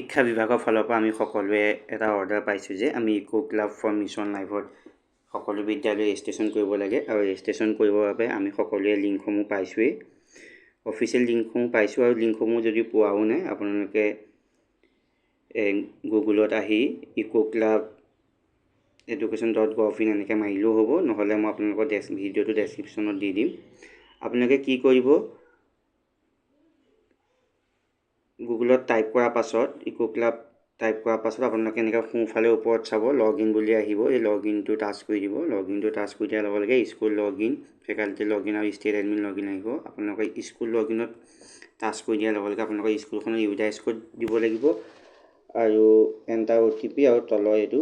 শিক্ষা বিভাগৰ ফালৰ পৰা আমি সকলোৱে এটা অৰ্ডাৰ পাইছোঁ যে আমি ইক' ক্লাব ফৰ মিছন লাইফত সকলো বিদ্যালয় ৰেজিষ্ট্ৰেশ্যন কৰিব লাগে। আৰু ৰেজিষ্ট্ৰেশ্যন কৰিবৰ বাবে আমি সকলোৱে লিংকসমূহ পাইছোঁৱেই, অফিচিয়েল লিংকসমূহ পাইছোঁ। আৰু লিংকসমূহ যদি পোৱাও নাই, আপোনালোকে গুগলত আহি ecoclubeducation.gov.in এনেকৈ মাৰিলেও হ'ব, নহ'লে মই আপোনালোকৰ ভিডিঅ'টো ডেছক্ৰিপশ্যনত দি দিম। আপোনালোকে কি কৰিব, গুগলত টাইপ কৰাৰ পাছত, ইক' ক্লাব টাইপ কৰাৰ পাছত আপোনালোকে এনেকৈ সোঁফালে ওপৰত চাব, লগ ইন বুলি আহিব। এই লগ ইনটো টাচ কৰি দিব। লগ ইনটো টাচ কৰি দিয়াৰ লগে লগে school log in, faculty log in আৰু ষ্টেট এডমিন লগ ইন আহিব। আপোনালোকে স্কুল লগ ইনত টাচ কৰি দিয়াৰ লগে লগে আপোনালোকৰ স্কুলখনৰ ইউডাইজ কোড দিব লাগিব আৰু এণ্টাৰ অ'টিপি আৰু তলৰ এইটো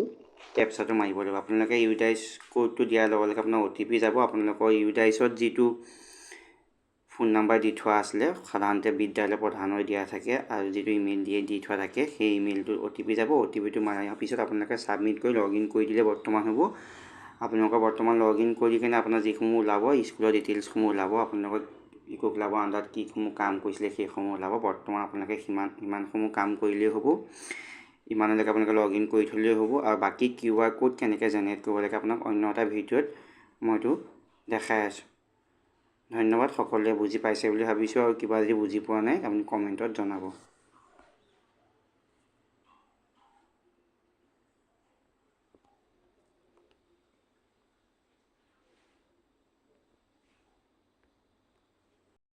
কেপচাটো মাৰিব লাগিব। আপোনালোকে ইউডাইজ কোডটো দিয়াৰ লগে লগে আপোনাৰ অ'টিপি যাব। আপোনালোকৰ ইউডাইজত যিটো ফোন নাম্বাৰ দি থোৱা আছিলে, সাধাৰণতে বিদ্যালয় প্ৰধানৰ দিয়া থাকে, আৰু যিটো ইমেইল দিয়ে দি থোৱা থাকে, সেই ইমেইলটোত অ'টিপি যাব। অ'টিপিটো মাৰাৰ পিছত আপোনালোকে ছাবমিট কৰি লগ ইন কৰি দিলে বৰ্তমান হ'ব। আপোনালোকৰ বৰ্তমান লগ ইন কৰি কিনে আপোনাৰ যিসমূহ ওলাব, স্কুলৰ ডিটেইলছসমূহ ওলাব, আপোনালোকৰ ইক' ক্লাবৰ আণ্ডাৰত কিসমূহ কাম কৰিছিলে সেইসমূহ ওলাব। বৰ্তমান আপোনালোকে সিমানসমূহ কাম কৰিলেই হ'ব। ইমানলৈকে আপোনালোকে লগ ইন কৰি থ'লেই হ'ব। আৰু বাকী কিউ আৰ ক'ড কেনেকৈ জেনেৰেট কৰিব লাগে, আপোনাক অন্য এটা ভিডিঅ'ত মইতো দেখাই আছোঁ। ধন্যবাদ। সকলোৱে বুজি পাইছে বুলি ভাবিছোঁ আৰু কিবা যদি বুজি পোৱা নাই, আপুনি কমেণ্টত জনাব।